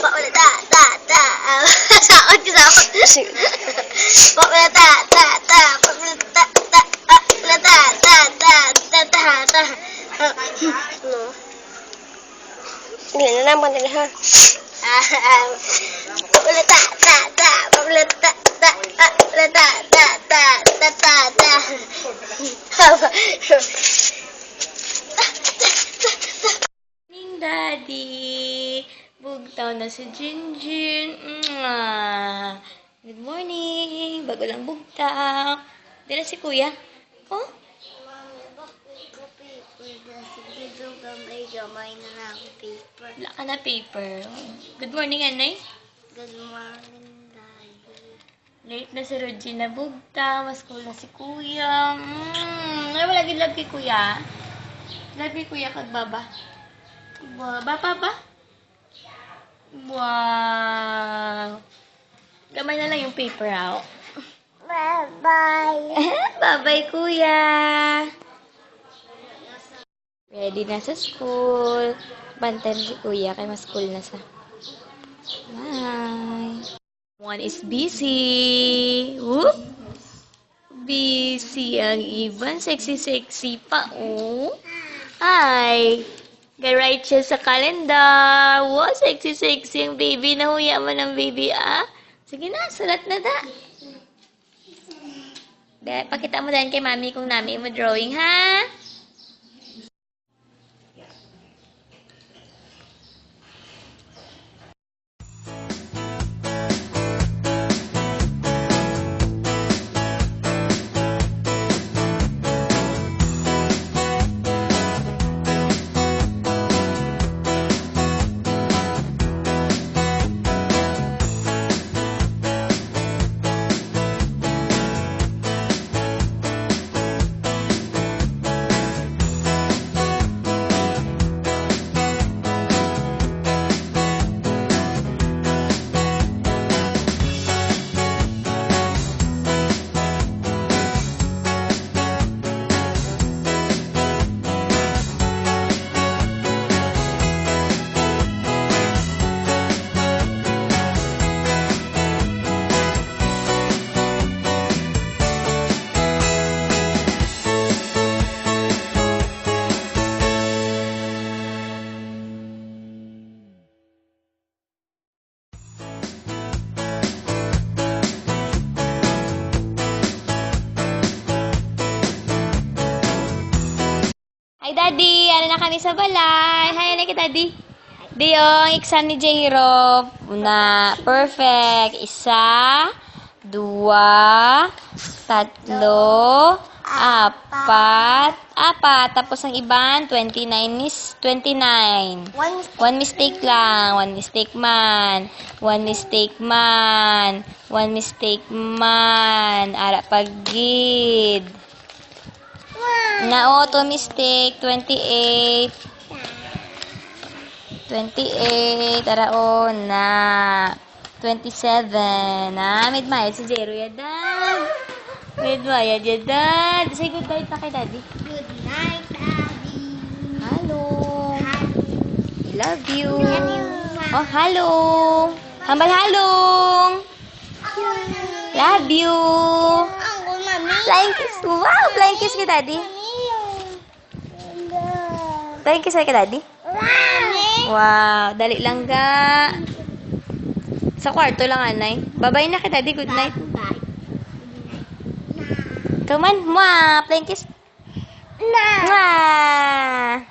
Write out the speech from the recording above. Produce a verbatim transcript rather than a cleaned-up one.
Paulita, ta, ta, ah, saot ko, saot. Paulita, ta, ta, paulita, ta, ta, paulita, ta, ta, ta, ta, ta. No. Hindi na lang, pantay na, ha? Ah, ah. Paulita, ta, ta, paulita, ta, ta, paulita, ta, ta, ta, ta, ta. Morning, Daddy. Bugtaw na si Jinjin. Mwah. Good morning. Bago lang bugtaw. Dira si Kuya. Oh? Mami, bakit ko paper na? Sige, gamay-gamay na lang ang paper. Wala ka na paper. Good morning, Anay. Good morning, Daddy. Late na si Regina bugtaw, mas cool na si Kuya. Mm, ay, wala gid love kay Kuya. Love kay Kuya kag Baba. Ba, Baba ba? Wow. Gamay na lang yung paper, ah. Bye-bye. Bye-bye, Kuya. Ready na sa school. Bantay mo si Kuya kay mas cool na sa. Bye. One is busy. Whoop. Busy ang iban. Sexy, sexy pa, oh. Ay. Ga-write siya sa calendar. Wow, sexy, sexy ang baby. Nahuya man ang baby, ah. Sige na, sulat na da. Da, pakita mo dan kay mami kung nami mo drawing, ha? Hi, Daddy! Ano na kami sa balay? Hi, ano kay Daddy? Di, oh, ang exam ni J-Rob. Una, perfect. Isa, dua, tatlo, apat. Apat. Tapos ang iban, twenty-nine, miss, twenty-nine. One mistake. One mistake lang. One mistake man. One mistake man. One mistake man. Ara pa gid. Wow. Na, oh, two mistake, twenty-eight. Twenty-eight, ara, oh, na. Twenty-seven. Ah, may mayad si Jero, yadan. May mayad, yadan. Say good night na kay Daddy. Good night, Daddy. Hello. Hello. I love you. Love you, Ma. Oh, hello. Hambal halong. Love you. Ako, Mami. Flying kiss. Wow, flying kiss kay Daddy. Mami. Flying kiss kay Daddy. Mami. Wow, dali lang ga. Sa kwarto lang, anay. Bye-bye na kay Daddy. Good night. Bye-bye. Come on, mwah. Flying kiss. Na. Mwah.